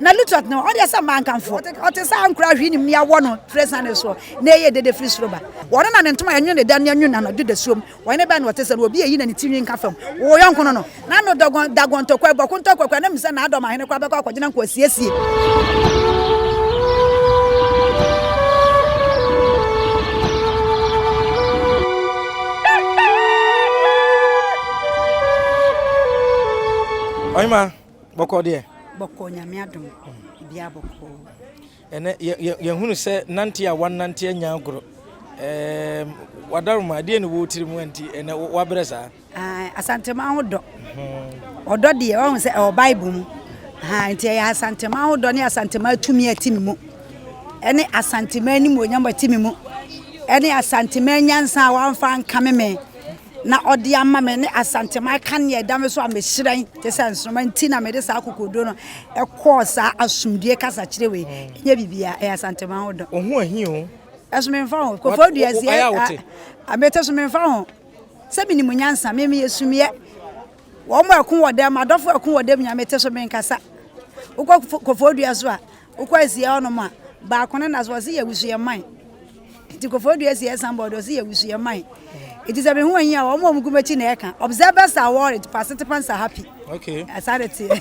Na Lutot no, ɔdeɛ sɛ mmaa nkamfoɔ. Ɔte sɛ ankora ahwii nim ne awɔ no firi asiane soɔ, na ɛyɛ dede firi soro ba. Ɔno na ne ntoma yɛ nwono ne da ne nwono anadwo dasuom. Ɔhene bɛn na ɔte sɛ no, obi a eyi na ne ti nwi nka fam? Wo yɔnko no no, n'ano dɔgɔn dagon ntɔkwa, bɔko ntɔkwa koraa, na mim sɛ n'adɔm ahene koraa bɛkɔ akɔgyina nko asiesie. Ɔhema, bɔkɔ deɛ? Bɔkɔɔ Nyame adom biribiara bɔkɔɔ. Ɛnɛ yɛhunu sɛ nante a wanante anya agorɔ. Ɛɛm wadaroma ɛdeɛ ne wɔ tiri mu nti ɛnɛ wabrɛ saa. Asantema ho dɔ. Ɔdɔ deɛ wahu sɛ ɛwɔ Bible mu. Nti ɛyɛ Asantema ho dɔ ne Asantema tumi a ɛte me mu. Ɛne Asantema animuonyam a ɛte me mu. Ɛne Asantema nyansa a wamfa ankame me. na ɔde ama me ne Asanteman kanea ɛda me so a mehyerɛn te sɛ nsoromma nti na mede saa akokoɔduro no ɛkɔɔ saa asomdue kasakyerɛ wei. Ɛnyɛ biribiara, ɛyɛ Asanteman ho dɔ. Wo ho ahi o. Ɛso memfa ho. Kofo dua si ɛ. Mete so memfa ho. Sɛ menim nyansa, me meyɛ sumiɛ. Wɔn a ɛko wɔ dɛm, adɔfo ɛko wɔ dɛm nyinaa mete so menkasa. Wokɔ kofo dua so a, wokɔ asie hɔnom a, baako no na so ɔse yɛ wusu yɛ man. Nti Kofoɔ Dua si ɛsan bɔɔdo ɔsi yɛ wusu yɛ man. Nti sɛ mehu ahi a wɔn a wɔn gu m'akyi na ɛka. Observers are worried, participants are happy. Okay. Saa de teɛ.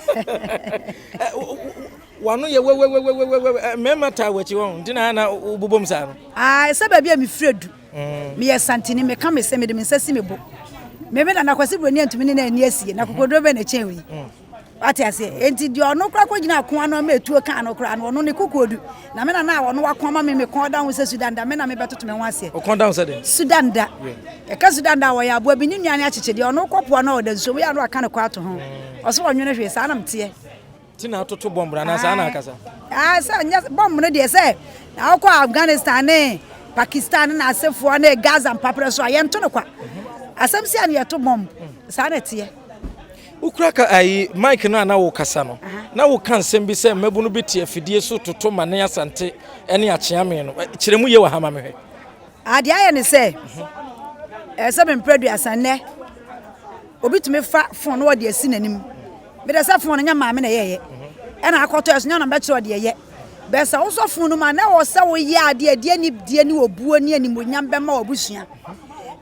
Wano yɛ wɛwɛwɛwɛwɛ mmarima taa w'akyi wɔn nti na na wobobom saa no. Ah, sɛ baabi a mefiri adu. Meyɛ santini, meka me sɛ mede me nsa si me bo. Me me nana Kwasi Buroni antumi ne na ani asie na kokoduro bɛ na ɛkyɛn wei. Wate aseɛ? Enti deɛ ɔno koraa kɔgyina ako ano ama etuo kaa no koraa no, ɔno ne koko du. Na me nana a ɔno wako ama me, me kɔn da ho sɛ Sudan da, me na mebɛtoto me ho aseɛ. Ɔkɔn da ho sɛ dɛn? Sudan da. Yɛka Sudan da a, ɔyɛ aboa bi, ne nua ne akyekye deɛ, ɔno kɔ po ano a ɔda nsuo mu, yɛ a na waka ne kɔ ato ho. Ɔsɛ ɔnwene hwee, saa na meteɛ. Ti na atoto bɔmb no anaa saa na akasa? Ah, sɛ nyɛ bɔmb no deɛ sɛ na wokɔ Afghanistan ne Pakistan ne n'asefoɔ ne Gaza mpaprɛ so a, yɛnto no kwa. Asɛm si a na yɛto bɔmb. Saa na ɛteɛ. Wokura ka ayi mic no a na wokasa no, na woka nsɛm bi sɛ mmabunu bi te afidie so toto ma ne Asante ne Akyeame no. Kyerɛ mu yie wɔ ha ma mehwɛ. Adeɛ ayɛ ne sɛ, ɛɛ sɛ mempere aduasa nnɛ, obi tumi fa fon na ɔde asi n'anim. Mede sɛ fon no nyɛ maame na ɛyɛɛyɛ, ɛna akɔtɔ ɛso nyɛ na mɛkyerɛ ɔde ɛyɛ. Bɛ sɛ wosɔ fon no mu a, na ɛwɔ sɛ woyɛ adeɛ ɛde anidie ne obuo ne animuonyam bɛma w'abusua.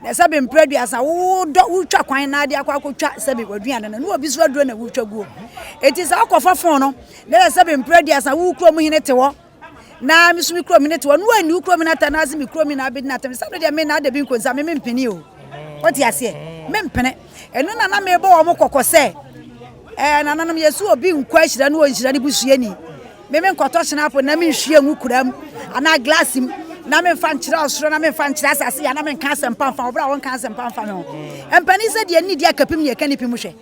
Na sɛbe mprɛ aduasa wodɔ wotwa kwan na ade akɔ akɔtwa sɛbe w'aduane no na obi so aduro na wotwa guo. Eti sɛ wokɔfa fon no na yɛ sɛbe mprɛ aduasa wo kurom hene te hɔ na me so me kurom hene te hɔ na wanni wo kurom hene atɛm na ase me kurom hene abɛdi n'atɛm sɛ no deɛ me na ada bi nkonsa me mempene o. Wote aseɛ? Mempene. Ɛno na na mebɔ wɔn kɔkɔ sɛ ɛɛ nananom yɛsi obi nkɔ ahyira no ɔnhyira ne busuani. Me menkɔtɔ hyinapo na menhwie ngu kura mu anaa glass mu na memfa nkyerɛ ɔsoro na memfa nkyerɛ asase ya na menka asɛmpa mfa wo berɛ a wonka asɛmpa mfa me ho. Mpanin sɛ deɛ nni di akapim ne ɛka ne pim hwɛ.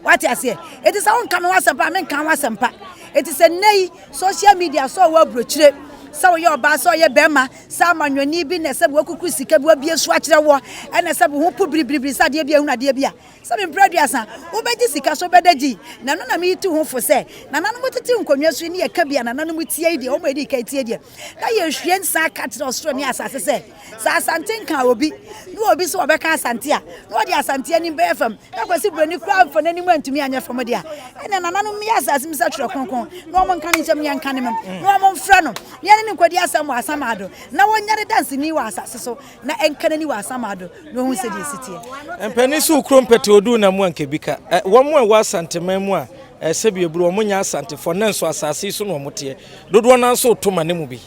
Wate aseɛ? Enti sɛ wonka me ho asɛmpa a menka ho asɛmpa. Enti sɛ nnɛ yi social media sɛ ɔwɔ aburokyire sɛ woyɛ ɔbaa sɛ ɔyɛ bɛrima sɛ amanyɔni bi na sɛ wakukuru sika bi wabie so akyerɛ woɔ ɛna sɛ wo ho po biribiribiri sɛ adeɛ bi ahunu adeɛ bi a Sɛ me mprɛ aduasa, wobɛgye sika so wobɛda gyi? Na ɛno na meyi tu ho fo sɛ, nananom tete nkonnwa so yi ne yɛka bi a nananom tie yi deɛ, wɔn a ɛdii kan tie deɛ, na yɛhwie nsa ka kyerɛ ɔsoro ne asase sɛ, sɛ Asante nkaa obi, na obi sɛ ɔbɛka Asante a, na ɔde Asante anim bɛyɛ fam, na Kwasi Buroni koraa mfa n'anim antumi anyɛ fam deɛ a, ɛnna nananom mmea asase mu sɛ twerɛ kronkron, na wɔn nka ne nkyɛm ne yɛnka ne mem, na wɔn mfrɛ no, na yɛne no nkɔdi asɛm wɔ asamado, na wɔnyɛ ne danseni wɔ asase so. Na ɛnka n'ani wɔ asamado na ɔhu sɛdeɛ ɛsi teɛ. Mpanin so kuro mpɛtɛ oduu na mu anka bi ka. Wɔn a ɛwɔ Asanteman mu a sɛbi eburu wɔn nyɛ Asantefoɔ na nso asase yi so na wɔn teɛ. Dodoɔ no ara nso reto ma ne mu bi.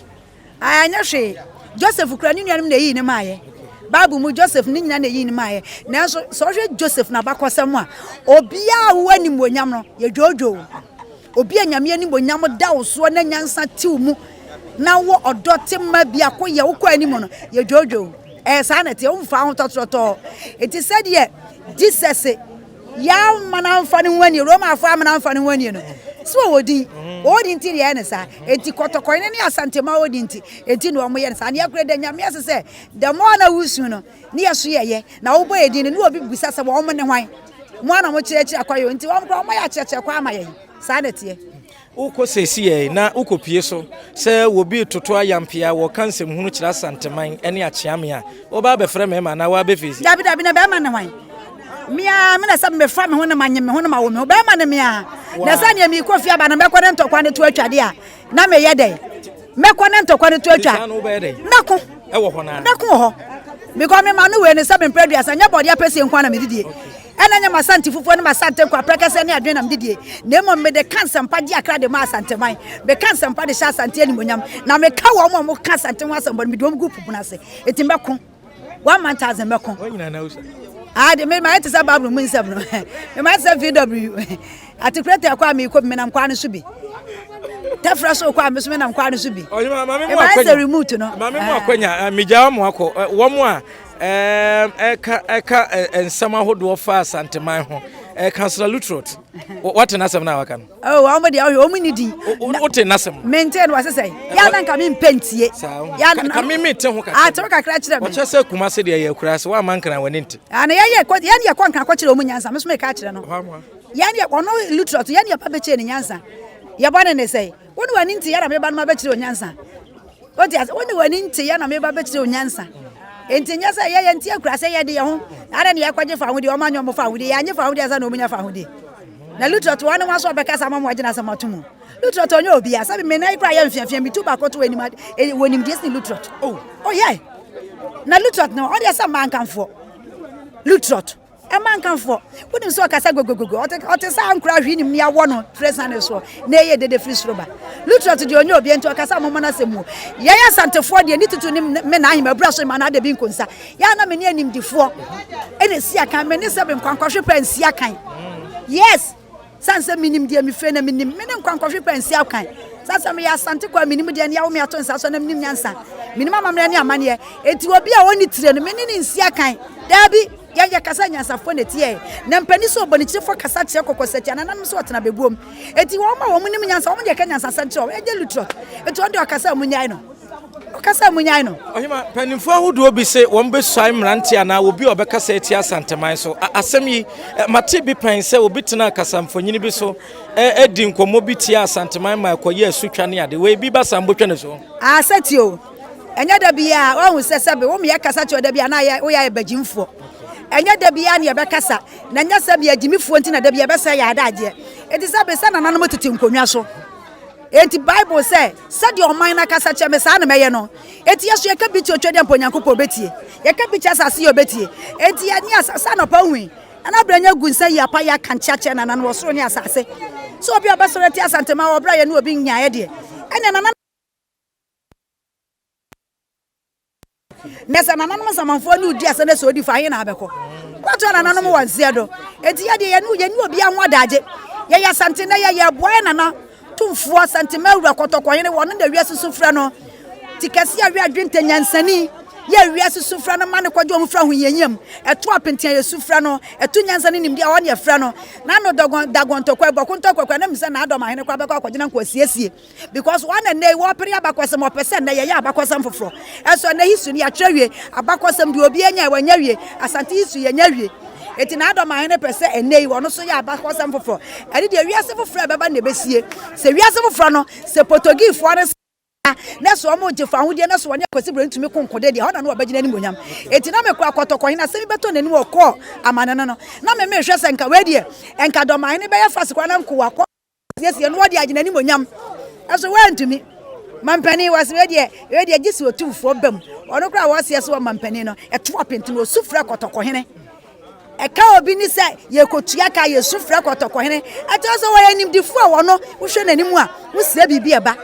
Ae, anyɛ hwee. Joseph kura ne nuanom na eyii no maeɛ. Bible mu Joseph ne nyina na eyii no maeɛ. Nanso sɛ wohwɛ Joseph n'abakɔsɛm a, obiara a wowɔ animuonyam no, yɛdwoodwoo wo. Obi a Nyame animuonyam da wo soɔ na nyansa te wo mu na wowɔ ɔdɔ tema biako yɛ wokɔ anim no, yɛdwoodwoo wo. Ɛyɛ saa na ɛteɛ, womfaa ho tɔtorɔtɔɔ. Enti sɛdeɛ Jesus yɛamma no amfa ne ho annie, Romafoɔ amma no amfa ne ho annie no, sɛ wɔwɔ din, wɔwɔ din nti na yɛyɛ no saa. Enti Kɔtɔkɔhene ne Asantema wɔ din nti, enti na wɔyɛ no saa. Na yɛkora da Nyame ase sɛ, the more na wosu no, ne yɛso yɛyɛ. Na wobɔ yɛ din no, ne obi bisa sɛ wɔn ne hwan? Mo ara na mokyerɛkyerɛ kwan o, nti wɔn koraa wɔayɛ akyerɛkyerɛ kwan ama yɛn. Saa na ɛteɛ. Wokɔ seesei na wokɔpue so sɛ wɔbi retoto ayampea, wɔka nsɛmhunu kyerɛ Asanteman ne Akyeame a, wobɛ abɛfrɛ mmarima anaa woabɛfeesi? Dabi, dabi, na bɛrima ne hwan? Me ara, me na sɛ mefa me ho na manye me ho na mawo me ho. Bɛrima ne me ara. Na sɛ nea mekɔ fie aba no mɛkɔ ne ntɔkwa no to atwa deɛ a, na meyɛ dɛn? Mɛkɔ ne ntɔkwa no to atwa. Mɛko. Mɛko wɔ hɔ. Because me ma no wei no sɛ mempɛ aduasa nyɛ bɔdeɛ apɛsie nko na medidie. Ɛna nyɛ m'asante fufuo ne m'asante nkwa prɛkɛsɛ ne adwene na medidie. Na mmom mede ka nsɛmpa gye akra de ma asanteman. Meka nsɛmpa de hyɛ asante animonyam. Na meka wɔn a wɔka asante ho asɛm bɔne mede wɔn gu po pono ase. Enti mɛko. 1000 mɛko. Ah, de me ma te sɛ Bible mu nsɛm no. Me ma te sɛ VW. Atekurete akɔ a mekɔ bi menam kwan no so bi. Tɛfrɛ so kɔ a me so menam kwan no so bi. Maame mu akwanya. remote no. Maame mu akwanya. Megya mo akɔ. Wɔn a ɛka ɛka nsɛm ahodoɔ fa Asanteman ho. Councillor Lutrot. Wate n'asɛm no a waka no? Oh, wɔn deɛ ɔhwɛ wɔn ni di. Wote n'asɛm? Mente no wɔse sɛ. Ya na nka me mpɛ ntie. Ya na ka me me te ho kakra. Ate ho kakra kyerɛ me. Wɔkyerɛ sɛ Kumase deɛ yɛ akura sɛ wɔama nkran w'ani nte. Ah, na yɛyɛ kɔ yɛn yɛ kɔ nkran kɔkyerɛ wɔn nyansa. Me so meka kyerɛ no. Yɛn yɛ ɔno Lutrot yɛn yɛ ba bɛkyerɛ ne nyansa. Yɛbɔ ne ne sɛ. Wo ne w'ani nte yɛ na meba no ma bɛkyerɛ wɔn nyansa. Wote ase? Wo ne w'ani nte yɛ na meba bɛkyerɛ wo nyansa. Enti nyɛ sɛ yɛyɛ nti akura sɛ yɛde yɛn ho. Adɛn na yɛkɔgye fawodeɛ? Wɔn anyɛ wɔn fawodeɛ. Yɛanye fawodeɛ ansa na wɔnya fawodeɛ. Na Luther to ɔne wɔn so ɔbɛkasa ama wɔn agyina asɛm ato mu. Luther to ɔnyɛ obi a sɛbi me nan kura yɛ mfiafia metu baako to anim wɔ nimdeɛ sene Luther. Oh, oh yeah. Na Luther no ɔdeɛ sɛ mmaa nkamfoɔ. Luther. Ɛma nkamfoɔ. Wonim sɛ ɔkasa gogogogo. Ɔte ɔte sɛ ankora hwee nim nea wɔ no firi asiane soɔ na ɛyɛ dede firi soro ba. Lutrot deɛ ɔnyɛ obi nti ɔkasa a momma no asɛm mu. Yɛn Asantefoɔ deɛ ne tutu ne me na ahema abura so ma no ada bi nkonsa. Yɛn a na me ne animdifoɔ ɛna ɛsi akan me ne sɛbe nkwankɔhwe pɛ nsi akan. Yes! Sane sɛ menim deɛ mefire na menim me ne nkwankɔhwe pɛ nsi akan. Sane sɛ meyɛ Asante kɔ a menim deɛ ne awo me ato nsa so na menim nyansa. Menim amammerɛ ne amanneɛ. Enti obi a ɔnni tire no, me ne no nsi akan. Daabi, yɛn yɛkasa anyansafoɔ na ɛtie yɛn. Na mpanin sɛ ɔbɔnekyirifoɔ kasa kyerɛ kɔkɔsakyi, anananom sɛ ɔtena bɛbuom. Enti wɔn a wɔn nim nyansa, wɔn deɛ ɛka nyansasɛm kyerɛ wɔn. Ɛnyɛ Lutrot. Enti wɔn deɛ ɔkasa a monyae no. Ɔkasa a monyae no. Ɔhema, mpanimfoɔ ahodoɔ bi se wɔbɛsuae mmeranteɛ anaa obi a ɔbɛkasa atia Asanteman so. Asɛm yi, mate bi pɛn sɛ obi tenaa kasamfonin bi so di nkɔmmɔ bi tiaa Asanteman ma ɛkɔyɛɛ asutwa ne ade. Wei bi ba saa mobɛtwa no so? Ah, sɛ o. Ɛnyɛ da biara, woahu sɛ sɛbe wo meyɛ kasa kyerɛ da biara na ayɛ woyɛ ayɛ bagyimfoɔ. Ɛnyɛ da biara na yɛbɛkasa, na ɛnyɛ sɛbe agyimifoɔ nti na da biara yɛbɛsɛe yɛn adagyeɛ. Enti sɛbe sɛ nananom tete nkonnwa so. Enti Bible sɛ, Sɛdeɛ ɔman no akasa kyerɛ me, saa na mɛyɛ no. Enti yɛ so yɛka bi kyerɛ Otwadeɛ mpo Onyankopɔn ɔbɛtie. Yɛka bi kyerɛ asase yɛ ɔbɛtie. Enti yɛne asase anɔpa hui. Nana Branya gu nsa yi apa yɛ aka nkyea kyerɛ Nana no wɔ soro ne asase. Sɛ obi a ɔbɛsɔre atia Asantema wɔ berɛ a yɛne obi nyaeɛ deɛ, ɛnneɛ Nana. Na sɛ nananom nsamanfoɔ ne wo di asɛm na sɛ odi fa he na abɛkɔ? Kɔtoa nananom wɔ nseɛ do. Enti yɛ deɛ yɛne yɛnni obiara ho adagye. Yɛyɛ Asante nnɛ yɛ yɛboa yɛ nana Tumfoɔ Asante Mawura Kɔtɔkɔhene wɔno na wiase su frɛ no Ti kɛseɛ a wia dwentɛ nyansani yɛ wiase su frɛ no ma no kɔgye wɔn firi ahohiahia mu ɛto apenten a yɛsu frɛ no ɛto nyansa ne nimdeɛ a ɔne yɛfrɛ no N'ano dɔgɔn dagontɔkwa bɔko ntɔkwakwa na nim sɛ n'adɔm ahene koraa bɛkɔ akɔgyina nkoasiesie Because wɔn na nnɛ yi wɔpere abakɔsɛm, wɔpɛ sɛ nnɛ yɛyɛ abakɔsɛm foforɔ. Ɛso nnɛ history no yɛatwerɛ awie, abakɔsɛm deɛ obi anya wɔanya awie, Asante history yɛanya awie. Eti na Adɔm ahene pɛ sɛ ɛnnɛ yi wɔn nso yɛ abakɔsɛm foforɔ. Ɛne deɛ wiase foforɔ a ɛbɛba na ɛbɛsie. Sɛ wiase foforɔ no, sɛ Portuguefoɔ no na sɛ wɔn gye fa ahodeɛ na sɛ wɔne Akwasi Broni tumi ko nkode deɛ, ɛhɔ na na wɔbɛgyina animuonyam. Eti na mekɔ akɔtɔkɔhene asɛm bi bɛtɔ n'anim ɔkɔɔ amane no no, na me mehwɛ sɛ nka wei deɛ, nka Dɔmahene bɛyɛ fast koraa na nkoa kɔ. Siesie no wɔde agye n'animuonyam. Ɛso wɔantumi. Mampanin wɔ se wei deɛ wei deɛ gye sɛ otumfoɔ ba mu. Ɔno koraa wɔseɛ sɛ ɔmampanin no ɛto apenten osu frɛ kɔtɔkɔhene. Ɛka obi ne sɛ yɛkɔtua ka yɛsu frɛ kɔtɔkɔhene. Ɛkyerɛ sɛ wɔyɛ nimdifoɔ a wɔno wohwɛ n'anim a wosrɛ biribi ɛba.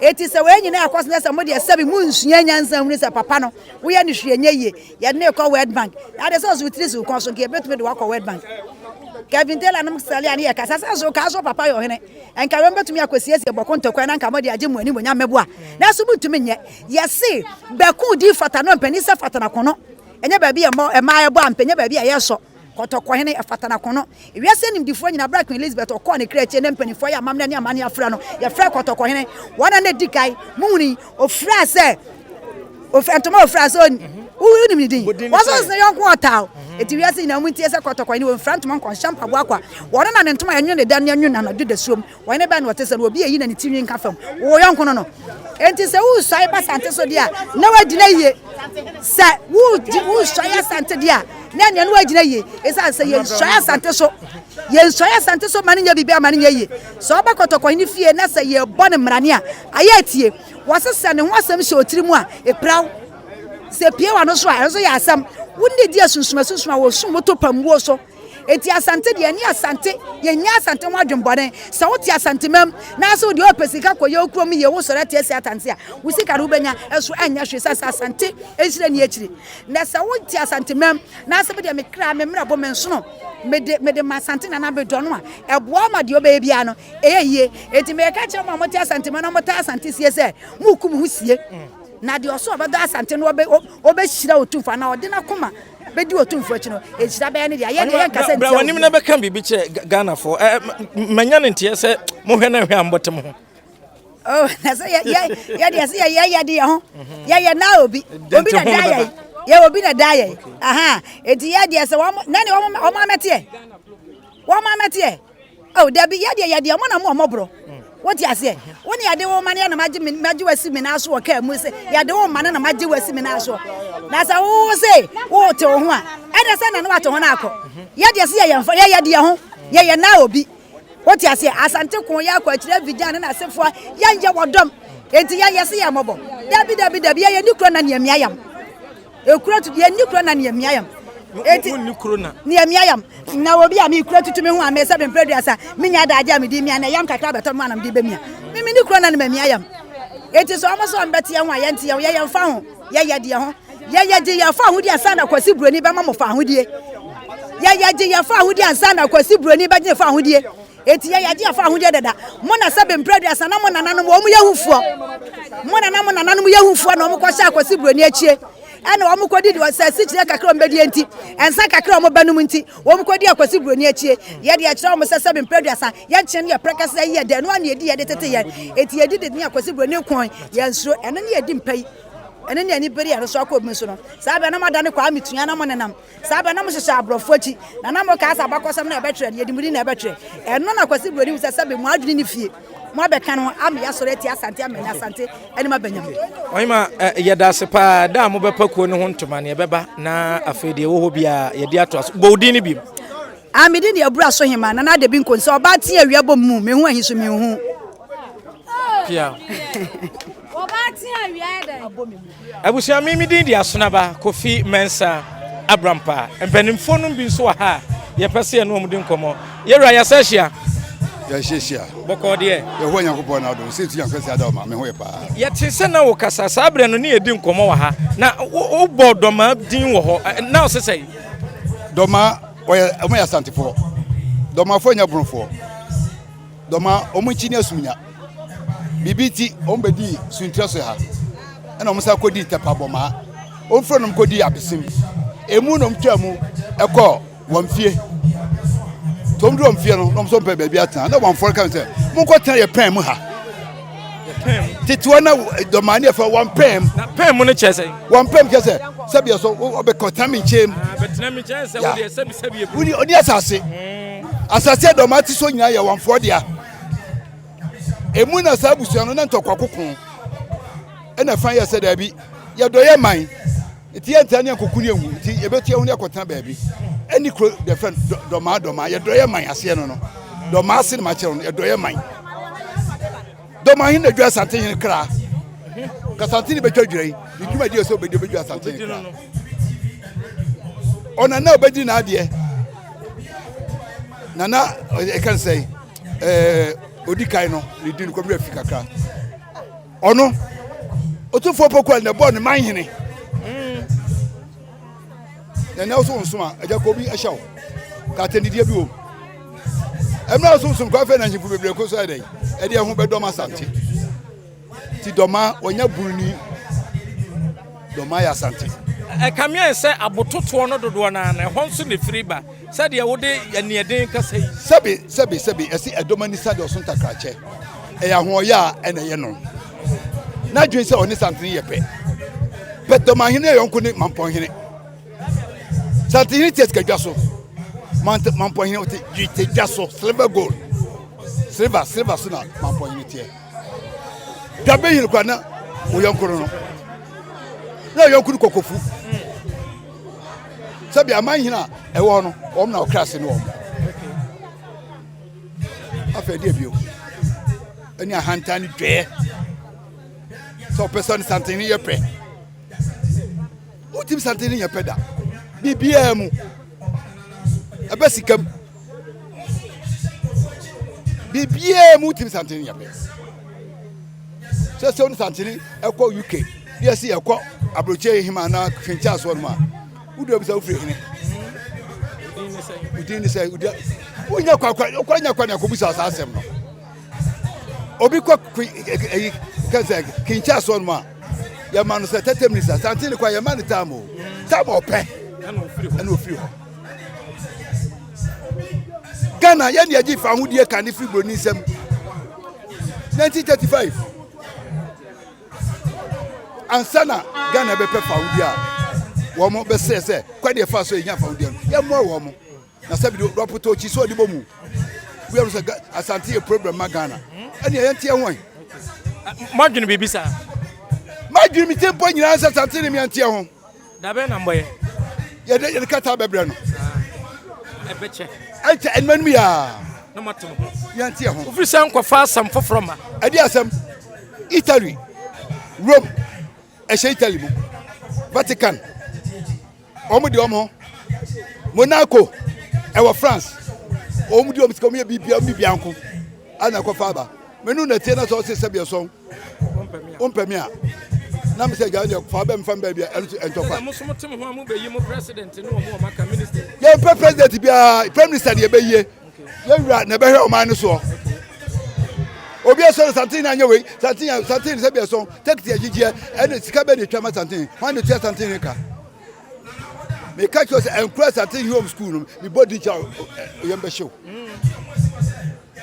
Eti sɛ wei nyinaa ɛkɔ so na sɛ mo deɛ sɛbi monsua nyansa hunu sɛ papa no woyɛ no hwee nyɛ yie. Yɛde no rekɔ World Bank. Ade sɛ ɔso tiri si kɔn so nka yɛbɛtumi de wakɔ World Bank. Kevin Taylor nom sɛle a ne yɛ kasa sɛ so kaa so papa yɛ ɔhene. Nka wɔn bɛtumi akɔsiesie bɔko ntɔkwa na nka mode agye mo anim onyam mɛboa. Nanso montumi nyɛ. Yɛse bɛko di fata no mpanin sɛ fata na kono. Ɛnyɛ baabi a mmaa ɛbɔ ampɛ, ɛnyɛ baabi a yɛsɔ. Kɔtɔkɔhene, ɛfata no akɔnnɔ. Wiase animdefoɔ nyinaa, berɛ a Queen Elizabeth ɔkɔɔ ne kra akyire na mpanimfoɔ yɛ amammerɛ ne amanneɛ afrɛ no, yɛfrɛɛ Kɔtɔkɔhene. Wɔn a na ɛdi kan, mohunui, ɔfiraa sɛ, ɔfira ntoma a ɔfiraa sɛ, wonim ne din? Wɔsɔ sɛ yɔnko ɔtaa. Enti wiase nyinaa montie sɛ Kɔtɔkɔhene, wɔmfira ntoma nkɔnhyɛ mpaboa kwa. Wɔn na ne ntoma a ɛnwono ne dɛ no ɛnwono anadwo dasuom. Ɔhene bɛn na ɔte sɛ no? Obi a eyi na ne ti nwi nka fam. Wo yɔnko no no. Enti sɛ woresuae ba Asante so deɛ a, na woagyina yie. Sɛ woresuae Asante deɛ a, Na ɛneɛ no wagyina yie. Ɛsiane sɛ yɛnsuae Asante so. Yɛnsuae Asante so ma no nyɛ biribi ama no nyɛ yie. Sɛ ɔba Kɔtɔkɔhene fie na sɛ yɛbɔ no mmarane a, ayɛ atie. Wɔse sɛ ne ho asɛm hyɛ ɔtiri mu a, ɛpira wo. Sɛ epue w'ano so a, ɛno nso yɛ asɛm. Wo ne di asunsum asunsum a wɔsum wo to pammuo so. Enti Asante deɛ, ɛne Asante, yɛnnya Asante ho adwembɔne. Sɛ wote Asantemam na sɛ wodeɛ wopɛ sika kɔyɛ wo kurom yie, wosɔre ate asi Atante a, wo sika no wobɛnya, ɛso ɛnyɛ hwee sɛ sɛ Asante nhyira nni akyiri. Na sɛ wote Asantemam na sɛ medeɛ me kra, me mmerɛbo, me nsono, mede, mede ma Asante Nana medɔ no a, ɛboa wo ma deɛ wobɛyɛ biara no, ɛyɛ yie. Enti meka kyerɛ mo a mote Asantemam na motaa Asante sie sɛ, moreku mo ho sie. Na deɛ ɔsɛ ɔbɛdɔ Asante no ɔbɛ ɔbɛhyira Otumfoɔ anaa ɔde n'akoma bɛdi Otumfoɔ akyi no, nhyira bɛyɛ ne dea. Yɛn deɛ yɛnka sɛ ntia obiara. Bra na bɛka biribi kyerɛ Ghanafoɔ. Ɛ manya ne nteɛ sɛ mohwɛ na hwɛ a mbɔte mo ho. Oh, na sɛ yɛ yɛ yɛ deɛ sɛ yɛ yɛ yɛ de yɛ ho. Yɛ yɛ na obi. Obi na da yɛ. Yɛ obi na da yɛ. Aha. Eti yɛ deɛ sɛ wɔn na ne wɔn wɔn amɛteɛ. Wɔn amɛteɛ. Oh, dabi, yɛ deɛ yɛ deɛ, mo na mo ɔmɔborɔ. Wote aseɛ? Wo ne yɛde wo ma no yɛ na magye me magye wasi me nan so wɔ kaa mu sɛ yɛde wo ma no na magye wasi me nan so. Na sɛ wo se wo te wo ho a, ɛna sɛ na no wate ho no akɔ. Yɛ deɛ sɛ yɛyɛ mfa yɛyɛ deɛ ho, yɛyɛ na obi. Wote aseɛ? Asante ko yɛ akɔ akyire Abidjan ne n'asefoɔ yɛnyɛ wɔdɔm. Enti yɛyɛ sɛ yɛ mmɔbɔ. Dabi dabi dabi yɛyɛ ni kuro na nea miayam. Ekuro tu yɛn ni kuro na nea miayam. Eti ni kuro na nea miayam. Na obi a mi kuro tutu mi ho a mi sɛ mi mpere duasa mi nya adagye a mi di mia na yam kakra bɛtɔ mu anam di bɛ mia. Mi mi ni kuro na ne ma miayam. Eti sɛ ɔmo sɛ ɔmo bɛte yɛn ho a yɛn te yɛn ho yɛ yɛn fa ho yɛ yɛ deɛ ho yɛ yɛ gye yɛn fa ahodie ansa na Kwasi Buroni bɛma mo fa ahodie. Yɛ yɛ gye yɛn fa ahodie ansa na Kwasi Buroni bɛgye fa ahodie. Enti yɛ yɛgye yɛfa ahodeɛ dada. Mo na sɛbe mprɛ aduasa na mo nananom wɔn yɛ hufoɔ. Mo na na mo nananom yɛ hufoɔ na wɔn kɔhyɛ akwasi buroni akyie. Ɛna wɔn kɔdi deɛ sɛ asikyire kakra wɔn bɛdie nti, nsa kakra wɔn bɛnom nti, wɔn kɔdi akwasi buroni akyie. Yɛ deɛ kyerɛ wɔn sɛ sɛbe mprɛ aduasa yɛnkyene ne yɛ prɛkɛsɛ yi yɛ dɛ, ɛno ara na yɛdi yɛde tete yɛn. Enti yɛdi de ne akwasi buroni kɔn, yɛnsuro. Ɛno ne yɛdi mpa yi. Ɛno ne ani bere yɛn so akɔ obi so no. Saa bɛ na mo adane Kwame Tua na mo nenam. Saa bɛ na mohyehyɛ aborɔfo akyi, na na mokaa sɛ abakɔsɛm no a ɛbɛtwerɛ no, yɛde mo din na ɛbɛtwerɛ. Ɛno na Kwasi Buroni hu sɛ sɛbe mo adwene nni fie. Mo abɛka no ama yɛasɔre atia Asante ama yɛn Asante anim aba nyam. Ɔhema, yɛda ase paa. Da a mobɛpa kuo no ho ntoma no, yɛbɛba na afei deɛ ɛwɔ hɔ biara yɛde atoa so. Bɔ wo din no bio. Ah, me din de Abura So Hema, Nana Adebi Nkonsa, ɔbaa tea awia bɔ mu, mehu ahi so menhu. Pia. Abusua me me din de Asonaba Kofi Mensah Abrampa. Mpanimfoɔ no bi nso wɔ ha a yɛpɛ sɛ yɛne wɔn di nkɔmmɔ. Yɛwura yɛsɛ ahyia. Yɛhyiahyia. Bɔkɔɔ deɛ. Yehowa Nyankopɔn na adom sɛ etu Nyankopɔn sɛ ada ɔma me ho yɛ paa. Yɛte sɛ na wokasa saa berɛ no ne yɛdi nkɔmmɔ wɔ ha na wobɔ dɔmaa din wɔ hɔ na ɔsɛ sɛ. Dɔmaa wɔyɛ wɔn yɛ asantefoɔ. Dɔmafoɔ nyɛ bonofoɔ. Dɔma wɔn nkyi ne asumnya. Biribi nti wɔn bɛdii Suntrɛ so ha ɛna wɔn san kɔdii Tɛpa Bɔmaa. Wɔn firi nom kɔdii Abesim. Emu na wɔn twaa mu ɛkɔɔ wɔn fie. Nti wɔn duru wɔn fie no na wɔn nso mpɛ baabi atena. Na wɔn afɔre ka sɛ monkɔtena yɛ pɛn mu ha. Tetewa na dɔmaa ne yɛfɛ wɔn pɛn mu. Na pɛn mu no kyerɛ sɛ? Wɔn pɛn mu kyerɛ sɛ sɛbi ɛsɔ wɔbɛkɔtena me nkyɛn mu. Ah, bɛtena me nkyɛn sɛ wodeɛ sɛbi sɛbi ebu. Wodi ɔni asase. Asase a dɔm ate so nyinaa yɛ wɔnfoɔ dea. Emu na saa abusua no na ntɔkwa koko. Ɛna fa yɛ sɛ daabi, yɛdɔ yɛ man. Nti yɛntra ne yɛnkɔko ne yɛnwu. Nti yɛbɛtu yɛn ho ne yɛkɔtena baabi. Ɛne kuro deɛ fɛ dɔmaa dɔmaa. Yɛdɔ yɛ man aseɛ no no. Dɔmaa ase na makyerɛ no. Yɛdɔ yɛ man. Dɔmahene na dwa Asante hene kra. Kasante ne bɛtwa dwira yi. Ne dwumadi yɛ sɛ ɔbɛdi ɔbɛdwa Asante hene kra. Ɔna na ɔbɛdi n'adeɛ. Nana ɛka ne sɛ ɛɛ odi kan no ne di no kɔmmerɛ fi kakra. Ɔno Otumfoɔ Poku a na ɛbɔɔ ne man hene. Na ɛnɛ wo nsom a agya kɔ obi ɛhyɛ wo ka atɛndideɛ bi wɔ mu ɛmmerɛ wo nsom kɔ afei na nhemfo bebree ko so ayɛ dɛn ɛde ɛho bɛdɔm asante ti dɔma wɔnyɛ buruni dɔma yɛ asante. Ɛkame ayɛ sɛ abototoɔ no dodoɔ no ara no, ɛhɔ nso na ɛfiri ba, sɛdeɛ wode aniɛden kasa yi. Sɛbe, sɛbe, sɛbe, ɛse ɛdɔm ani sa deɛ ɔso ntakrakyɛ, ɛyɛ ahoɔyɛ a ɛna ɛyɛ no. N'adwene sɛ ɔne Santene yɛ pɛ. Pɛ Dɔmahene yɛ yɔnko ne Mampɔnhene. Santehene te sikadwa so. Mampɔnhene ɔte dwetɛdwa so, silver gold. Silver, silver so na Mampɔnhene teɛ. Dwabɛhene kora na ɔyɔnko no no. Na ɔyɔnko no kɔkɔfu. Sɛbi aman hene a ɛwɔ hɔ no, wɔn na ɔkra ase ne wɔn. Afei deɛ bio, ɛne ahantan ne dwɛɛ sɛ ɔpɛ sɛ ne santene yɛ pɛ. Wotumi santene yɛ pɛ da. Biribiara mu. Ɛbɛ sika mu. Biribiara mu wotumi santene yɛ pɛ. Sɛ sɛ wo santene ɛkɔ UK, ne yɛsi ɛkɔ aburokyire hema anaa hwenkyɛ asoɔ no mu a, wodi obi sɛ wofiri hene. Wodin ne sɛ wonya kwakwa wonya kwa na akɔbusa saa asɛm no. Obi kɔ ɛyi kɛsɛ kinkyɛ asoɔ no mu a, yɛma no sɛ 30 minutes a santene kɔ yɛma no time o. Time ɔpɛ ɛna ofiri hɔ. Ghana yɛn deɛ gye fa ahodie ka ne firi buroni nsam 1935 ansa na Ghana bɛpɛ fa ahodie a wɔn bɛsrɛ sɛ kwadeɛ fa so yɛnya fa ahodie no yɛmmoa wɔn na sɛ bi de rɔpotɔ akyi so ɔde bɔ mu wia no sɛ Asante yɛ problem ma Ghana ɛne yɛn teɛ ho Madwene biribi saa. Madwene mi te mpo nyinaa sɛ Asante ne mi anteɛ ho. Da bɛn na mbɔyɛ? Yɛde yɛde krataa bɛbrɛ no. Ɛbɛkyɛ. Ɛnkyɛ ɛnum anum yaa. Na mo ato mo ho. Yɛnte yɛ ho. Ofiri sɛ nkɔfa asɛm foforɔ ma. Ɛde asɛm Italy, Rome, ɛhyɛ Italy mu. Vatican, wɔn de wɔn ho. Monaco, ɛwɔ France. Wɔn de wɔn sika wɔn yɛ biribiara wɔn biribiara nko. Ɛna ɛkɔfa aba. Menu na tie na sɛ ɔse sɛbi ɛsɔn. Wompɛ me a na mesɛ gya deɛ fa bɛ mfa mbɛ bia ɛno so ɛntɔkwa. Yɛmpɛ president biara, prime minister ne yɛbɛyie. Yɛwura na ɛbɛhwɛ ɔman no soɔ. Obi ɛsɔ no santen na anyɛ wei, santen santen sɛ bi ɛsɔn, tekiti agyigyeɛ, ɛne sika bɛ ne twa ma santen, hwan ne tua santen ne ka. Meka kyerɛ sɛ ɛnkura santen home school no, mebɔ din kyɛ yɛn bɛhyew.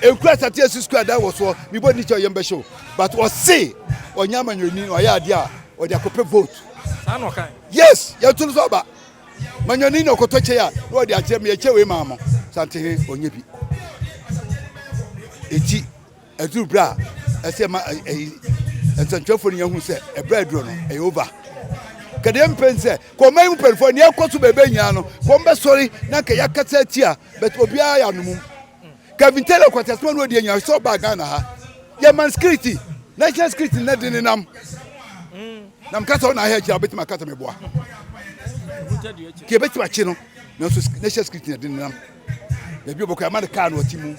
Ekura asate asi sukuu adan wɔ soɔ mebɔ ni kyɛ ɔyɛm bɛhyɛ o but ɔse ɔnyɛ amanyɔni na ɔyɛ adeɛ a ɔde akɔpɛ vote. Saa na ɔkae. Yes yɛto no so aba manyɔni na ɔkɔtɔ kyɛ a na ɔde akyerɛ me yɛkyɛ wei maa mo santehe ɔnyɛ bi eti ɛduru berɛ a ɛsɛ ma ɛyi nsɛntwerɛfoɔ no yɛhu sɛ ɛberɛ aduro no ɛyɛ over kɛdeɛ mpɛ sɛ kɔma yi mu mpanyinfoɔ nea ɛkɔ so baabi nyinaa no wɔn bɛsɔre na nka yɛakasa atia but obiara yɛ anomum Kevin Taylor kwateasɛm a na ɔdi anya sɛ ɔbaa Ghana ha. Yɛ man security, national security na de ne nam. Na meka sɛ ɔna ahɛ akyiri a wobɛtumi aka sɛ meboa. Kì ebɛtumi akye no, nanso national security na de ne nam. Baabi ɔbɛkɔ ama no kaa na ɔte mu.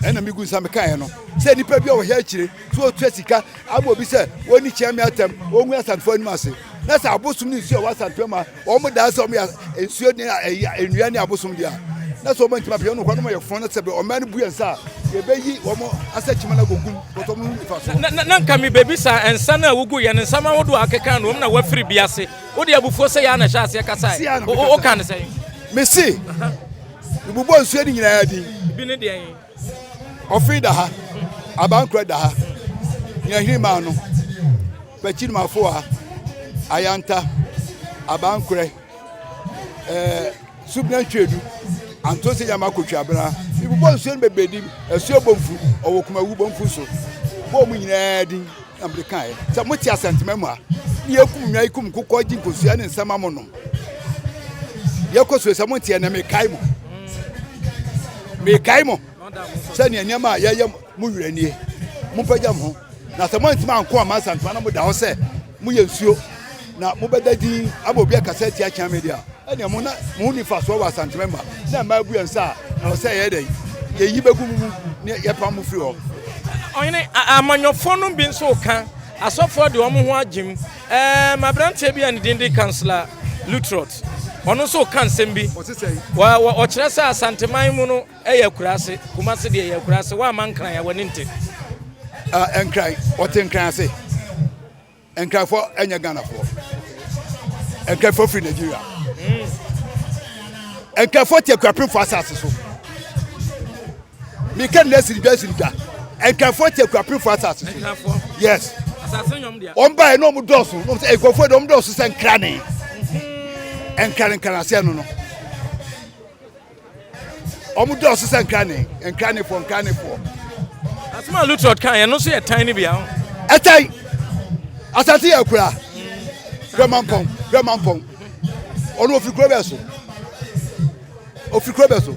Ɛna megu nsa mekaeɛ no sɛ nipa bi a ɔhɛ akyire sɛ ɔtua sika ama obi sɛ wɔni kyɛn me atɛm wɔngu asantefoɔ anim ase na sɛ abosom ne nsuo a ɛwɔ asantefoɔ mu a wɔn daa sɛ wɔn yɛ nsuo ne ɛyɛ nnua ne abosom deɛ a na sɛ wɔn ntoma pɛyɛ no kwan wɔn yɛ fɔn na sɛ ɔman no bu yɛn nsa a yɛbɛyi wɔn asɛ kyima no agogu mu kɔtɔ wɔn ho nifa so. Na na nka mi baabi sa nsa no a wogu yɛ no nsɛm ahodoɔ a akeka no wɔn na wafiri bi ase wode abufuo sɛ yɛ a na ɛhyɛ aseɛ kasae o ka ne sɛn. Mese mebobɔ nsuo no nyinaa din. Bi ne deɛn? Ɔfe da ha, Abankora da ha, Nyinahini maa no, Pakyiri Mafoa, Ayanta, Abankorɛ, ɛɛ Subina Ntwedu, Antose Yama Kotwi Abena. Mebobɔ nsuo no bebree din, Asuo Bomfu, ɔwɔ Kumawu Bomfu so. Bɔɔ mu nyinaa din na mede kaeɛ sɛ mote Asantema mu a, ne yɛkum nnwan, kum nkokɔ, gye nkosua ne nsɛm ma monom. Yɛkɔ so sɛ monteɛ na mekae mo. Mekae mo sɛnea nneɛma a yɛyɛ mo werɛ nie. Mompagya mo ho. Na sɛ moantumi anko amma Asantuma na moda hɔ sɛ moyɛ nsuo na mobɛda din ama obi akasa atia kyɛn me deɛ a, ɛnneɛ mo na mo ho nni mfasoɔ wɔ Asantuma mu a, na mmaa bu yɛn nsa a, ɛwɔ sɛ yɛyɛ dɛn? Yɛyi bɛgu mo mu na yɛpam mo firi hɔ. Ɔhene, amanyɔfoɔ no bi nso reka, asɔfoɔ de wɔn ho agyem. Ɛɛm, aberanteɛ bi a ne din de Councillor Lutrot, ɔno nso reka nsɛm bi. Ɔkyerɛ sɛ Asanteman mu no yɛ akuraase, Kumase deɛ yɛ akuraase, woamma Nkran a w'ani nte. Uh, Nkran, ɔte Nkran ase. Nkranfoɔ ɛnyɛ Ghanafoɔ. Nkranfoɔ firi Nigeria. Mm. Nkranfoɔ te Akuapemfoɔ asase so. Meka nnɛ siri dwa siri dwa. Nkranfoɔ te Akuapemfoɔ asase so. Yes. Wɔn baeɛ na wɔn dɔɔso. Na wɔn sɛ nkurɔfoɔ de wɔn dɔɔso sɛ nkrane. Nkrane nkrane aseɛ no no. Wɔn dɔɔso sɛ nkrane nkranefoɔ nkranefoɔ. Asɛm a Lutrot kan yɛn no nso yɛ tan no bia ho. Ɛtan. Asante yɛ akura. Brɛmampɔn brɛmampɔn. Ɔno ofiri kuro bɛɛ so. Ofiri kuro bɛɛ so.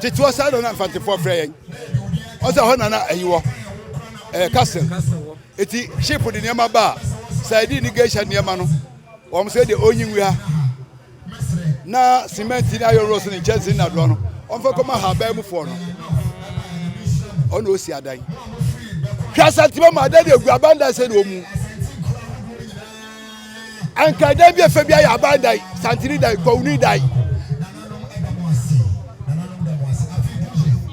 Tete hɔ saa na na Mfantefoɔ frɛ yɛn. Ɔsɛ hɔ na na ayi wɔ. Ɛyɛ castle. Eti ship de nneɛma ba a, sardine ne geisha nneɛma no, wɔn sɛ deɛ ɔnyi ngu ha. Na cement ne iron rods ne nkyɛnse ne nnadoa no, ɔmfa kɔma haban mufoɔ no. Ɔna ɔsi adan. Hwɛ Asantema mu adan de agu abandan sɛ na ɔmu. Anka dan bi efe bi ayɛ aban dan, santini dan, kɔwuni dan.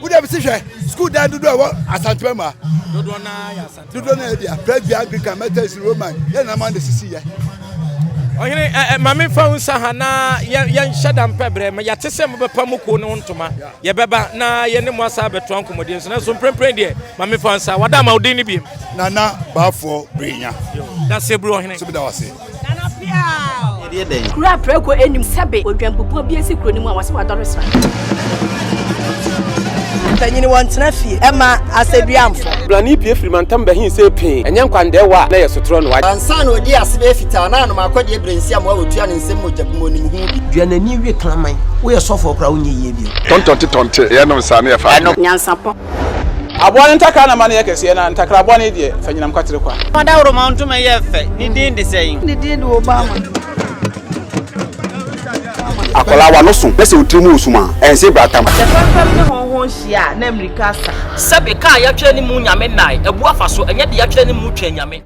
Wode bi si hwɛ sukuu dan dodoɔ a ɛwɔ Asantema mu a. Dodoɔ naa yɛ Asantema. Dodoɔ naa yɛ dea Presby, Anglican, Methodist, Roman, yɛn nananom na esisi yɛ. Ɔhene, ɛ ɛ ma memfa wo nsa ha na yɛ yɛnhyɛ da mpɛ berɛ. Ma yɛate sɛ mobɛpa mo kuo no ho ntoma. Yɛbɛba na yɛne mo asan abɛtoa nkɔmmɔdie nso. Nanso mprempren deɛ, ma memfa wo nsa. Wada ama wo din no biem. Nana Baafoɔ Brenya. Daseburu ɔhene. So meda wo ase. Nana Piaw. Yɛdeɛ dɛn? Kuro a prɛko nnim sɛbe odwanbubuo bi asi kuro no mu a wɔse wadɔre sra. Mpanyin wɔntena fie ɛma asɛduamfo. Brane pue firi mantam bɛhe sɛ pee, ɛnyɛ nkwandɛɛwa a na ɛyɛ sotorɔ na wagye. Ansa na ɔdii ase bɛyɛ fitaa na anom akɔdeɛ berɛ nsi amoa wɔtua ne nsam mogya bu mu ɔnim ho bi. Dua n'ani we kraman. Woyɛ sɔfoɔ koraa wonyɛ yie bio. Tɔntɔnte tɔnte, yɛnom saa na yɛfa adeɛ. Nyansapɔ. Aboa no ntakra na ma no yɛ kɛseɛ, na ntakra bɔne deɛ, fa nyinam kwatere kwa. Ɔdawuroma ntoma yɛ fɛ, ne din de sɛn? Ne din de Obama. Akwadaa w'ano so na sɛ wo tiri mu resum a, ɛnse bratam. Sɛ fɛmfɛm ne hɔnhɔn hyia a, na mmirika asa. Sɛbe, ka a yɛatwerɛ ne mu Nyame nnae, abu afa so, ɛnyɛ deɛ yɛatwerɛ ne mu Twɛn Nyame.